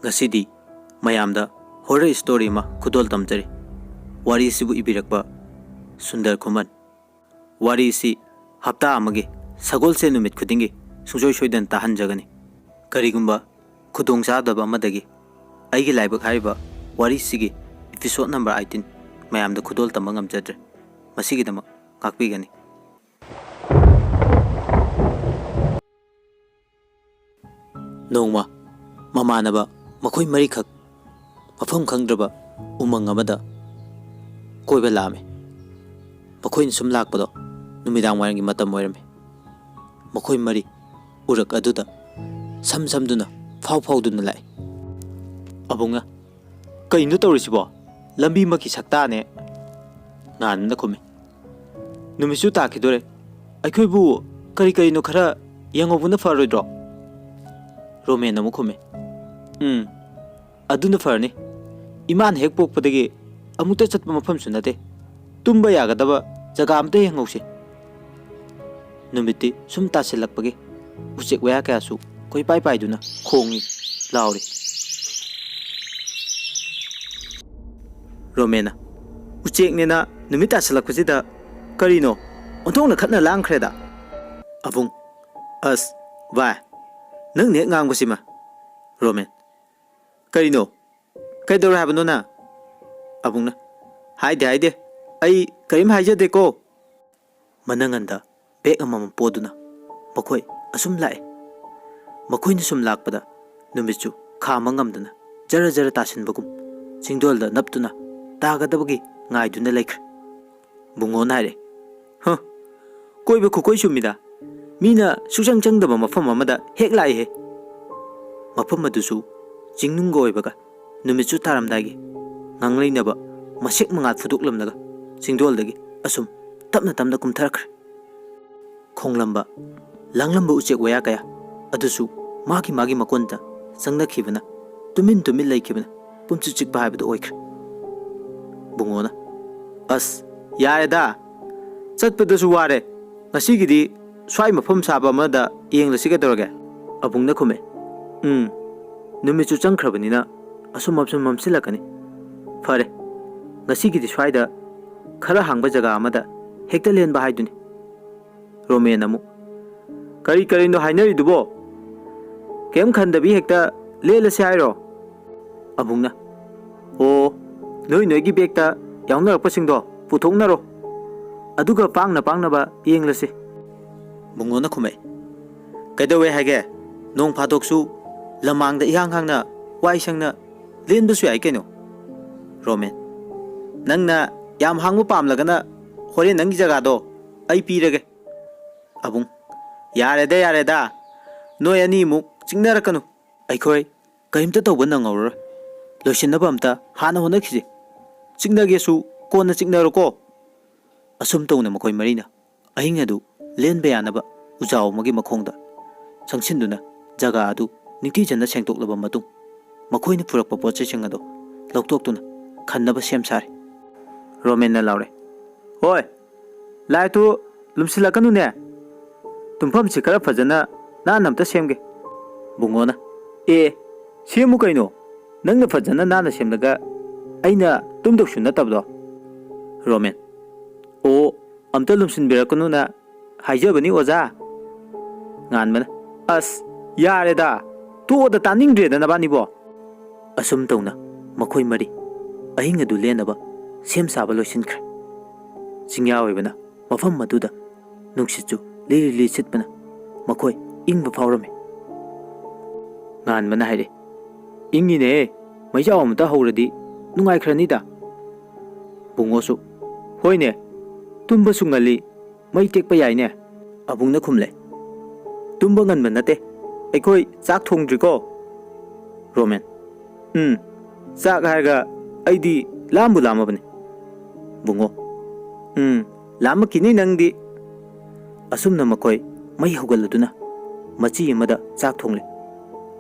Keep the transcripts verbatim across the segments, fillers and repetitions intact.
ꯉꯁꯤꯗꯤ ꯃꯌꯥꯝꯗ horror story ꯑꯃ ꯈꯨꯗꯣꯜ ꯇꯝꯖꯔꯤ꯫ ꯋꯥꯔꯤꯁꯤꯕꯨ ꯏꯕꯤꯔꯛꯄ ꯁꯨꯟꯗꯔ ꯈꯨꯃꯟ꯫ ꯋꯥꯔꯤꯁꯤ ꯍꯞꯇꯥ ꯑꯃꯒꯤ ꯁꯒꯣꯜꯁꯦꯟ ꯅꯨꯃꯤꯠ ꯈꯨꯗꯤꯡꯒꯤ ꯁꯨꯡꯁꯣꯏ ꯁꯣꯏꯗꯅ ꯇꯥꯍꯟꯖꯒꯅꯤ꯫ ꯀꯔꯤꯒꯨꯝꯕ ꯈꯨꯗꯣꯡꯆꯥꯗꯕ ꯑꯃꯗꯒꯤ ꯑꯩꯒꯤ ꯂꯥꯏꯕꯛ ꯍꯥꯏꯔꯤꯕ ꯋꯥꯔꯤꯁꯤꯒꯤ episode number eighteen ꯃꯌꯥꯝꯗ ꯈꯨꯗꯣꯜ ꯇꯝꯕ ꯉꯝꯖꯗ꯭ꯔꯦ꯫ ꯃꯁꯤꯒꯤꯗꯃꯛ ꯉꯥꯛꯄꯤꯒꯅꯤ꯫ ꯅꯣꯡꯃ ꯃꯃꯥꯟꯅꯕ ꯃꯈꯣꯏ ꯃꯔꯤꯈꯛ ꯃꯐꯝ ꯈꯪꯗ꯭ꯔꯕ ꯎꯃꯪ ꯑꯃꯗ ꯀꯣꯏꯕ ꯂꯥꯛꯑꯝꯃꯤ꯫ ꯃꯈꯣꯏꯅ ꯁꯨꯝ ꯂꯥꯛꯄꯗꯣ ꯅꯨꯃꯤꯗꯥꯡ ꯋꯥꯏꯔꯝꯒꯤ ꯃꯇꯝ ꯑꯣꯏꯔꯝꯃꯤ꯫ ꯃꯈꯣꯏ ꯃꯔꯤ ꯎꯔꯛ ꯑꯗꯨꯗ ꯁꯝ ꯁꯝꯗꯨꯅ ꯐꯥꯎ ꯐꯥꯎꯗꯨꯅ ꯂꯥꯛꯏ꯫ ꯑꯕꯨꯡꯅ, "ꯀꯩꯅꯣ ꯇꯧꯔꯤꯁꯤꯕꯣ? ꯂꯝꯕꯤꯃꯛꯀꯤ ꯁꯛꯇꯥꯅꯦ!" ꯉꯥꯟꯕꯅ ꯈꯨꯝꯃꯤ꯫ "ꯅꯨꯃꯤꯠꯁꯨ ꯇꯥꯈꯤꯗꯣꯔꯦ꯫ ꯑꯩꯈꯣꯏꯕꯨ ꯀꯔꯤ ꯀꯔꯤꯅꯣ ꯈꯔ ꯌꯦꯡꯍꯧꯕꯅ ꯐꯔꯣꯏꯗ꯭ꯔꯣ?" ꯔꯣꯃꯦꯟ ꯑꯃꯨꯛ ꯈꯨꯝꯃꯤ꯫ "ꯎꯝ, ꯑꯗꯨꯅ ꯐꯔꯅꯤ꯫ ꯏꯃꯥꯅ ꯍꯦꯛ ꯄꯣꯛꯄꯗꯒꯤ ꯑꯃꯨꯛꯇ ꯆꯠꯄ ꯃꯐꯝꯁꯨ ꯅꯠꯇꯦ꯫ ꯇꯨꯝꯕ ꯌꯥꯒꯗꯕ ꯖꯒꯥ ꯑꯃꯇ ꯌꯦꯡꯍꯧꯁꯤ꯫" ꯅꯨꯃꯤꯠꯇꯤ ꯁꯨꯝ ꯇꯥꯁꯤꯜꯂꯛꯄꯒꯤ ꯎꯆꯦꯛ ꯋꯥꯌꯥ ꯀꯌꯥꯁꯨ ꯀꯣꯏꯄꯥꯏ ꯄꯥꯏꯗꯨꯅ ꯈꯣꯡꯏ, ꯂꯥꯎꯔꯤ꯫ ꯔꯣꯃꯦꯟꯅ, "ꯎꯆꯦꯛꯅꯦꯅ ꯅꯨꯃꯤꯠ ꯇꯥꯁꯤꯜꯂꯛꯄꯁꯤꯗ ꯀꯔꯤꯅꯣ? ꯑꯣꯟꯊꯣꯛꯅ ꯈꯠꯅ ꯂꯥꯡꯈ꯭ꯔꯦꯗ!" ꯑꯕꯨꯡ, "ꯑꯁ, ꯚꯥꯏ, ꯅꯪꯅ ꯍꯦꯛ ꯉꯥꯡꯕꯁꯤꯃ꯫" ꯔꯣꯃꯦꯟ, "ꯀꯔꯤꯅꯣ? ꯀꯩꯗꯧꯔꯦ ꯍꯥꯏꯕꯅꯣ ꯅꯪ?" ꯑꯕꯨꯡꯅ, "ꯍꯥꯏꯗꯦ, ꯍꯥꯏꯗꯦ, ꯑꯩ ꯀꯔꯤꯝ ꯍꯥꯏꯖꯗꯦꯀꯣ꯫" ꯃꯅꯪꯒꯟꯗ ꯕꯦꯒ ꯑꯃꯃꯝ ꯄꯣꯗꯨꯅ ꯃꯈꯣꯏ ꯑꯁꯨꯝ ꯂꯥꯛꯑꯦ꯫ ꯃꯈꯣꯏꯅ ꯁꯨꯝ ꯂꯥꯛꯄꯗ ꯅꯨꯃꯤꯠꯁꯨ ꯈꯥꯝꯕ ꯉꯝꯗꯅ ꯖꯔ ꯖꯔ ꯇꯥꯁꯤꯟꯕꯒꯨꯝ ꯆꯤꯡꯗꯣꯜꯗ ꯅꯞꯇꯨꯅ ꯇꯥꯒꯗꯕꯒꯤ ꯉꯥꯏꯗꯨꯅ ꯂꯩꯈ꯭ꯔꯦ꯫ ꯕꯨꯡꯉꯣꯅ ꯍꯥꯏꯔꯦ, "ꯍ, ꯀꯣꯏꯕ ꯈꯨꯀꯣꯏ ꯆꯨꯝꯃꯤꯗ꯫ ꯃꯤꯅ ꯁꯨꯛꯆꯪ ꯆꯪꯗꯕ ꯃꯐꯝ ꯑꯃꯗ ꯍꯦꯛ ꯂꯥꯛꯏꯍꯦ꯫ ꯃꯐꯝ ꯑꯗꯨꯁꯨ ꯆꯤꯡꯅꯨꯡꯒ ꯑꯣꯏꯕꯒ ꯅꯨꯃꯤꯠꯁꯨ ꯇꯥꯔꯝꯗꯥꯏꯒꯤ ꯉꯥꯡꯂꯩꯅꯕ ꯃꯁꯦꯛ ꯃꯉꯥꯜ ꯐꯨꯗꯣꯛꯂꯝꯂꯒ ꯆꯤꯡꯗꯣꯜꯗꯒꯤ ꯑꯁꯨꯝ ꯇꯞꯅ ꯇꯞꯅ ꯀꯨꯝꯊꯔꯛꯈ꯭ꯔꯦ꯫" ꯈꯣꯡꯂꯝꯕ, ꯂꯥꯡꯂꯝꯕ ꯎꯆꯦꯛ ꯋꯥꯌꯥ ꯀꯌꯥ ꯑꯗꯨꯁꯨ ꯃꯥꯒꯤ ꯃꯥꯒꯤ ꯃꯀꯣꯟꯗ ꯆꯪꯅꯈꯤꯕꯅ ꯇꯨꯃꯤꯟ ꯇꯨꯃꯤꯟ ꯂꯩꯈꯤꯕꯅ ꯄꯨꯝꯆꯤꯛ ꯆꯤꯛꯄ ꯍꯥꯏꯕꯗꯨ ꯑꯣꯏꯈ꯭ꯔꯦ꯫ ꯕꯨꯡꯉꯣꯅ, "ꯑꯁ, ꯌꯥꯔꯦꯗ, ꯆꯠꯄꯗꯁꯨ ꯋꯥꯔꯦ, ꯉꯁꯤꯒꯤꯗꯤ ꯁ꯭ꯋꯥꯏ ꯃꯐꯝ ꯁꯥꯕ ꯑꯃꯗ ꯌꯦꯡꯂꯁꯤ ꯀꯩꯗꯧꯔꯒꯦ?" ꯑꯕꯨꯡꯅ ꯈꯨꯝꯃꯦ, "ꯎꯝ, ꯅꯨꯃꯤꯠꯁꯨ ꯆꯪꯈ꯭ꯔꯕꯅꯤꯅ ꯑꯁꯨꯝ ꯑꯁꯨꯝ ꯃꯝꯁꯤꯜꯂꯛꯀꯅꯤ꯫ ꯐꯔꯦ, ꯉꯁꯤꯒꯤꯗꯤ ꯁ꯭ꯋꯥꯏꯗ ꯈꯔ ꯍꯥꯡꯕ ꯖꯒꯥ ꯑꯃꯗ ꯍꯦꯛꯇ ꯂꯦꯟꯕ ꯍꯥꯏꯗꯨꯅꯤ꯫ ꯔꯣꯃꯦꯟ ꯑꯃꯨꯛ, "ꯀꯔꯤ ꯀꯔꯤꯅꯣ ꯍꯥꯏꯅꯔꯤꯗꯨꯕꯣ? ꯀꯩꯝ ꯈꯟꯗꯕꯤ ꯍꯦꯛꯇ ꯂꯦꯜꯂꯁꯤ ꯍꯥꯏꯔꯣ?" ꯑꯕꯨꯡꯅ, "ꯑꯣ, ꯅꯣꯏ ꯅꯣꯏꯒꯤ ꯕꯦꯒꯇ ꯌꯥꯎꯅꯔꯛꯄꯁꯤꯡꯗꯣ ꯄꯨꯊꯣꯛꯅꯔꯣ꯫ ꯑꯗꯨꯒ ꯄꯥꯡꯅ ꯄꯥꯡꯅꯕ ꯌꯦꯡꯂꯁꯤ꯫" ꯕꯨꯡꯉꯣꯅ ꯈꯨꯝꯃꯛꯏ, "ꯀꯩꯗꯧꯋꯦ ꯍꯥꯏꯒꯦ? ꯅꯣꯡ ꯐꯥꯗꯣꯛꯁꯨ ꯂꯃꯥꯡꯗ ꯏꯍꯥꯡ ꯍꯥꯡꯅ ꯋꯥꯏ ꯁꯪꯅ ꯂꯦꯟꯕꯁꯨ ꯌꯥꯏ ꯀꯩꯅꯣ꯫" ꯔꯣꯃꯦꯟ, "ꯅꯪꯅ ꯌꯥꯝ ꯍꯥꯡꯕ ꯄꯥꯝꯂꯒꯅ ꯍꯣꯔꯦꯟ ꯅꯪꯒꯤ ꯖꯒꯥꯗꯣ ꯑꯩ ꯄꯤꯔꯒꯦ꯫" ꯑꯕꯨꯡ, "ꯌꯥꯔꯦꯗ, ꯌꯥꯔꯦꯗ, ꯅꯣꯏ ꯑꯅꯤꯃꯨꯛ ꯆꯤꯡꯅꯔꯛꯀꯅꯨ꯫ ꯑꯩꯈꯣꯏ ꯀꯔꯤꯝꯇ ꯇꯧꯕ ꯅꯪꯍꯧꯔꯔꯣꯏ꯫ ꯂꯣꯏꯁꯤꯟꯅꯕ ꯑꯝꯇ ꯍꯥꯟꯅ ꯍꯣꯠꯅꯈꯤꯁꯦ꯫ ꯆꯤꯛꯅꯒꯦꯁꯨ ꯀꯣꯟꯅ ꯆꯤꯛꯅꯔꯣꯀꯣ꯫" ꯑꯁꯨꯝ ꯇꯧꯅ ꯃꯈꯣꯏ ꯃꯔꯤꯅ ꯑꯍꯤꯡ ꯑꯗꯨ ꯂꯦꯟꯕ ꯌꯥꯅꯕ ꯎꯖꯥꯎ ꯑꯃꯒꯤ ꯃꯈꯣꯡꯗ ꯆꯪꯁꯤꯟꯗꯨꯅ ꯖꯒꯥ ꯑꯗꯨ ꯅꯤꯡꯊꯤꯖꯅ ꯁꯦꯡꯗꯣꯛꯂꯕ ꯃꯇꯨꯡ, ꯃꯈꯣꯏꯅ ꯄꯨꯔꯛꯄ ꯄꯣꯠ ꯆꯩꯁꯤꯡ ꯑꯗꯨ ꯂꯧꯊꯣꯛꯇꯨꯅ ꯈꯟꯅꯕ ꯁꯦꯝ ꯁꯥꯔꯦ꯫ ꯔꯣꯃꯦꯟꯅ ꯂꯥꯎꯔꯦ, "ꯍꯣꯏ, ꯂꯥꯏꯠꯇꯨ ꯂꯨꯝꯁꯤꯜꯂꯛꯀꯅꯨꯅꯦ꯫ ꯇꯨꯝꯐꯝꯁꯤ ꯈꯔ ꯐꯖꯅ ꯅꯥꯟꯅ ꯑꯝꯇ ꯁꯦꯝꯒꯦ꯫" ꯕꯨꯡꯉꯣꯅ, "ꯑꯦ, ꯁꯦꯝꯃꯨ ꯀꯩꯅꯣ꯫ ꯅꯪꯅ ꯐꯖꯅ ꯅꯥꯟꯅ ꯁꯦꯝꯂꯒ ꯑꯩꯅ ꯇꯨꯝꯗꯧꯁꯨ ꯅꯠꯇꯕꯗꯣ꯫" ꯔꯣꯃꯦꯟ, "ꯑꯣ, ꯑꯝꯇ ꯂꯨꯝꯁꯤꯟꯕꯤꯔꯛꯀꯅꯨꯅ ꯍꯥꯏꯖꯕꯅꯤ ꯑꯣꯖꯥ꯫" ꯉꯥꯟꯕꯅ, "ꯑꯁ, ꯌꯥꯔꯦꯗ, ꯇꯣꯛꯑꯣꯗ, ꯇꯥꯅꯤꯡꯗ꯭ꯔꯦꯗ ꯅꯕꯥꯅꯤꯕꯣ꯫" ꯑꯁꯨꯝ ꯇꯧꯅ ꯃꯈꯣꯏ ꯃꯔꯤ ꯑꯍꯤꯡ ꯑꯗꯨ ꯂꯦꯟꯅꯕ ꯁꯦꯝ ꯁꯥꯕ ꯂꯣꯏꯁꯤꯟꯈ꯭ꯔꯦ꯫ ꯆꯤꯡꯌꯥ ꯑꯣꯏꯕꯅ ꯃꯐꯝ ꯑꯗꯨꯗ ꯅꯨꯡꯁꯤꯠꯁꯨ ꯂꯤꯔꯤ ꯂꯤꯔꯤ ꯁꯤꯠꯄꯅ ꯃꯈꯣꯏ ꯏꯪꯕ ꯐꯥꯎꯔꯝꯃꯤ꯫ ꯉꯥꯟꯕꯅ ꯍꯥꯏꯔꯛꯏ, "ꯏꯪꯉꯤꯅꯦꯍꯦ, ꯃꯩꯖꯥꯎ ꯑꯃꯇ ꯍꯧꯔꯗꯤ ꯅꯨꯡꯉꯥꯏꯈ꯭ꯔꯅꯤꯗ꯫" ꯕꯨꯡꯉꯣꯁꯨ, "ꯍꯣꯏꯅꯦ, ꯇꯨꯝꯕꯁꯨ ꯉꯜꯂꯤ, ꯃꯩ ꯇꯦꯛꯄ ꯌꯥꯏꯅꯦ꯫" ꯑꯕꯨꯡꯅ ꯈꯨꯝꯂꯦ, "ꯇꯨꯝꯕ ꯉꯟꯕ ꯅꯠꯇꯦ, ꯑꯩꯈꯣꯏ ꯆꯥꯛ ꯊꯣꯡꯗ꯭ꯔꯤꯀꯣ꯫" ꯔꯣꯃꯦꯟ, "ꯎꯝ, ꯆꯥꯛ ꯍꯥꯏꯔꯒ ꯑꯩꯗꯤ ꯂꯥꯝꯕꯨ ꯂꯥꯝꯃꯕꯅꯤ꯫" ꯕꯨꯡꯉꯣ, "ꯎꯝ, ꯂꯥꯝꯃꯛꯈꯤꯅꯤ ꯅꯪꯗꯤ꯫" ꯑꯁꯨꯝꯅ ꯃꯈꯣꯏ ꯃꯩ ꯍꯧꯒꯠꯂꯗꯨꯅ ꯃꯆꯤ ꯑꯃꯗ ꯆꯥꯛ ꯊꯣꯡꯂꯦ,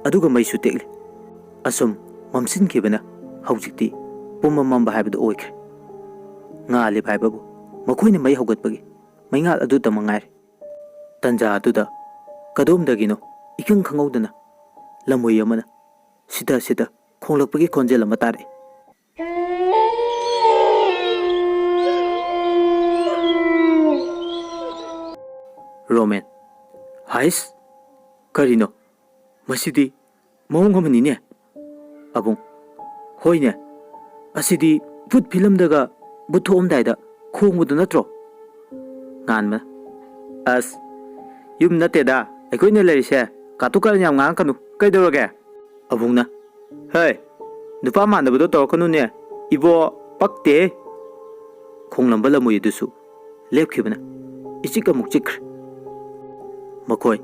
ꯑꯗꯨꯒ ꯃꯩꯁꯨ ꯇꯦꯛꯂꯦ꯫ ꯑꯁꯨꯝ ꯃꯝꯁꯤꯟꯈꯤꯕꯅ ꯍꯧꯖꯤꯛꯇꯤ ꯄꯨꯝꯃꯝ ꯃꯝꯕ ꯍꯥꯏꯕꯗꯨ ꯑꯣꯏꯈ꯭ꯔꯦ꯫ ꯉꯥꯜꯂꯤꯕ ꯍꯥꯏꯕꯕꯨ ꯃꯈꯣꯏꯅ ꯃꯩ ꯍꯧꯒꯠꯄꯒꯤ ꯃꯩꯉꯥꯜ ꯑꯗꯨꯇ ꯃꯉꯥꯏꯔꯦ꯫ ꯇꯟꯖꯥ ꯑꯗꯨꯗ ꯀꯗꯣꯝꯗꯒꯤꯅꯣ ꯏꯈꯪ ꯈꯪꯍꯧꯗꯅ ꯂꯝꯍꯨꯏ ꯑꯃꯅ ꯁꯤꯗ ꯁꯤꯗ ꯈꯣꯡꯂꯛꯄꯒꯤ ꯈꯣꯟꯖꯦꯜ ꯑꯃ ꯇꯥꯔꯛꯏ꯫ ꯔꯣꯃꯦꯟ, ꯍꯥꯏꯁ, ꯀꯔꯤꯅꯣ? ꯃꯁꯤꯗꯤ ꯃꯑꯣꯡ ꯑꯃꯅꯤꯅꯦ꯫ ꯑꯕꯨꯡ, ꯍꯣꯏꯅꯦ, ꯑꯁꯤꯗꯤ ꯚꯨꯠ ꯐꯤꯂꯝꯗꯒ ꯚꯨꯠ ꯊꯣꯛꯑꯝꯗꯥꯏꯗ ꯈꯣꯡꯕꯗꯨ ꯅꯠꯇ꯭ꯔꯣ? ꯉꯥꯟꯕꯅ, ꯑꯁ, ꯌꯨꯝ ꯅꯠꯇꯦꯗ ꯑꯩꯈꯣꯏꯅ ꯂꯩꯔꯤꯁꯦ, ꯀꯥꯇꯨ ꯀꯥꯔꯟ ꯌꯥꯝ ꯉꯥꯡꯉꯛꯀꯅꯨ, ꯀꯩꯗꯧꯔꯒꯦ? ꯑꯕꯨꯡꯅ, ꯍꯩ, ꯅꯨꯄꯥ ꯃꯥꯟꯗꯕꯗꯣ ꯇꯧꯔꯛꯀꯅꯨꯅꯦ, ꯏꯕꯣ, ꯄꯛꯇꯦꯍꯦ꯫ ꯈꯣꯡꯂꯝꯕ ꯂꯝꯃꯣꯏ ꯑꯗꯨꯁꯨ ꯂꯦꯞꯈꯤꯕꯅ ꯏꯆꯤꯛ ꯑꯃꯨꯛ ꯆꯤꯛꯈ꯭ꯔꯦ꯫ ꯃꯈꯣꯏ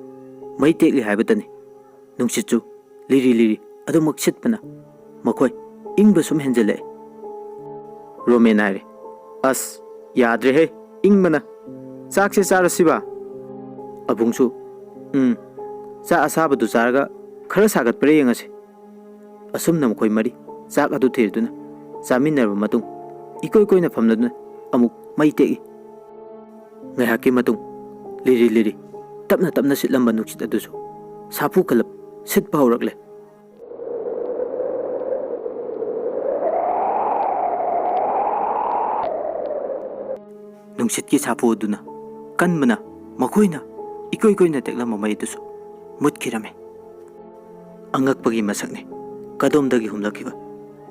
ꯃꯩ ꯇꯦꯛꯂꯤ ꯍꯥꯏꯕꯇꯅꯤ꯫ ꯅꯨꯡꯁꯤꯠꯁꯨ ꯂꯤꯔꯤ ꯂꯤꯔꯤ ꯑꯗꯨꯃꯛ ꯁꯤꯠꯄꯅ ꯃꯈꯣꯏ ꯏꯪꯕ ꯁꯨꯝ ꯍꯦꯟꯖꯜꯂꯛꯑꯦ꯫ ꯔꯣꯃꯦꯟ ꯍꯥꯏꯔꯦ, ꯑꯁ, ꯌꯥꯗ꯭ꯔꯦꯍꯦ, ꯏꯪꯕꯅ꯫ ꯆꯥꯛꯁꯦ ꯆꯥꯔꯁꯤꯕ? ꯑꯕꯨꯡꯁꯨ, ꯎꯝ, ꯆꯥꯛ ꯑꯁꯥꯕꯗꯨ ꯆꯥꯔꯒ ꯈꯔ ꯁꯥꯒꯠꯄ꯭ꯔꯥ ꯌꯦꯡꯉꯁꯤ꯫ ꯑꯁꯨꯝꯅ ꯃꯈꯣꯏ ꯃꯔꯤ ꯆꯥꯛ ꯑꯗꯨ ꯊꯤꯔꯗꯨꯅ ꯆꯥꯃꯤꯟꯅꯔꯕ ꯃꯇꯨꯡ, ꯏꯀꯣꯏ ꯀꯣꯏꯅ ꯐꯝꯂꯗꯨꯅ ꯑꯃꯨꯛ ꯃꯩ ꯇꯦꯛꯏ꯫ ꯉꯥꯏꯍꯥꯛꯀꯤ ꯃꯇꯨꯡ, ꯂꯤꯔꯤ ꯂꯤꯔꯤ ꯇꯞꯅ ꯇꯞꯅ ꯁꯤꯠꯂꯝꯕ ꯅꯨꯡꯁꯤꯠ ꯑꯗꯨꯁꯨ ꯁꯥꯐꯨ ꯀꯜꯂꯞ ꯁꯤꯠꯄ ꯍꯧꯔꯛꯂꯦ꯫ ꯅꯨꯡꯁꯤꯠꯀꯤ ꯁꯥꯐꯨ ꯑꯗꯨꯅ ꯀꯟꯕꯅ ꯃꯈꯣꯏꯅ ꯏꯀꯣꯏ ꯀꯣꯏꯅ ꯇꯦꯛꯂꯝꯕ ꯃꯩ ꯑꯗꯨꯁꯨ ꯃꯨꯠꯈꯤꯔꯝꯃꯤ꯫ ꯑꯉꯛꯄꯒꯤ ꯃꯁꯛꯅꯤ ꯀꯗꯣꯝꯗꯒꯤ ꯍꯨꯝꯂꯛꯈꯤꯕ